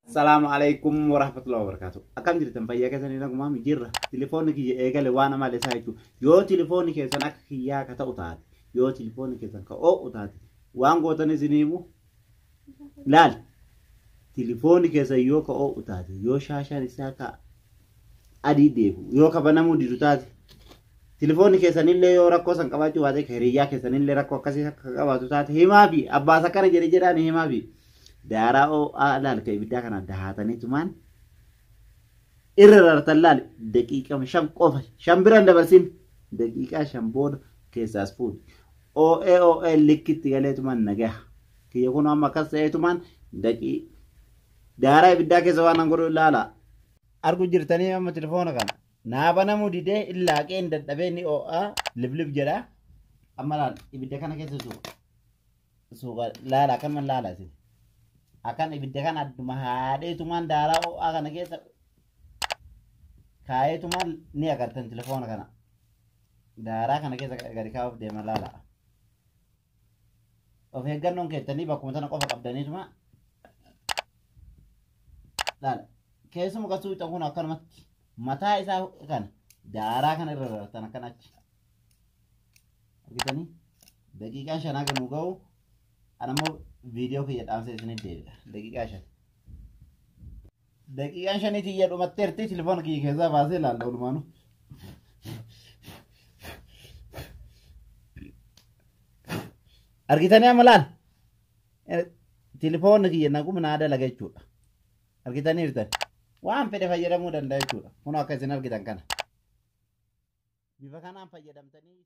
Salaamu alaikum warahmatullahi wabarakatuh. Akkam jirtan fayyaa keessanii nagumaa jirra. Telefoonni kiyya eegale waan amala isaa jechuudha. Yoo telefoonni keessan akka kiyyaa ka ta'u taate, yoo telefoonni keessan ka oo'u taate, waan gootan isin himu laal. Telefoonni keessan yoo ka oo'u taate, yoo shaashaan isaa ka adii deebi'u, yoo ka banamuu didu taate, telefoonni keessanillee yoo rakkoo san qabaachuu baate, ka hiriyyaa keessanillee rakkoo akkasii akka qabaatu taate, himaafi abbaas akkana jedhe jedhaan himaafi. Daaraa oo'aa laal ka ibiddaa kana dahaataniitumaan irra rartan laal daqiiqaa 5 qofa 5 biraan dabarsin daqiiqaa 5 booda keessaas fuudhi. Oo'ee oo'ee likkitti galeetumaan nagaha. Kiyya kun amma akkas ta'eetumaan daqii daaraa ibiddaa keessa waan an godhu ilaala. Argu jirtanii amma telefoona kana. Naa banamuu didee illaaqeen dadhabee ni oo'aa liblib jedha. Amma laal ibidda kana keessa suuqa. Suuqa laala akkanuma laala isin. Akkan ibidda kana adduma haadheetumaan daaraa oo'aa kana keessa kaayeetumaan ni agartan telefoona kana. Daaraa kana keessa gadi kaa'uuf deema laala. Of eeggannoon keettanii bakkuma tana qofa qabdaniituma laala. Keessuma kan suuxan kun akkanumatti mataa isaa kana daaraa kana irra rartan akkan achi. Argitanii daqiiqaan 5 haga nu ga'u ana immoo viidiyoo kiyya dhaamsee isinitti deebi'a. Daqiiqaa 5. Daqiiqaan 5 tiyya dhumatteerti telefoona kiyya keessaa baasee ilaalla walumaanuu. Argitanii amma laal. Telefoonni kiyya naguma naa dalaga jechuudha. Argitanii jirtan. Waan fedhe fayyadamuu danda'a jechuudha. Kun akka isin argitan kana. Bifa kanaan fayyadamtanii.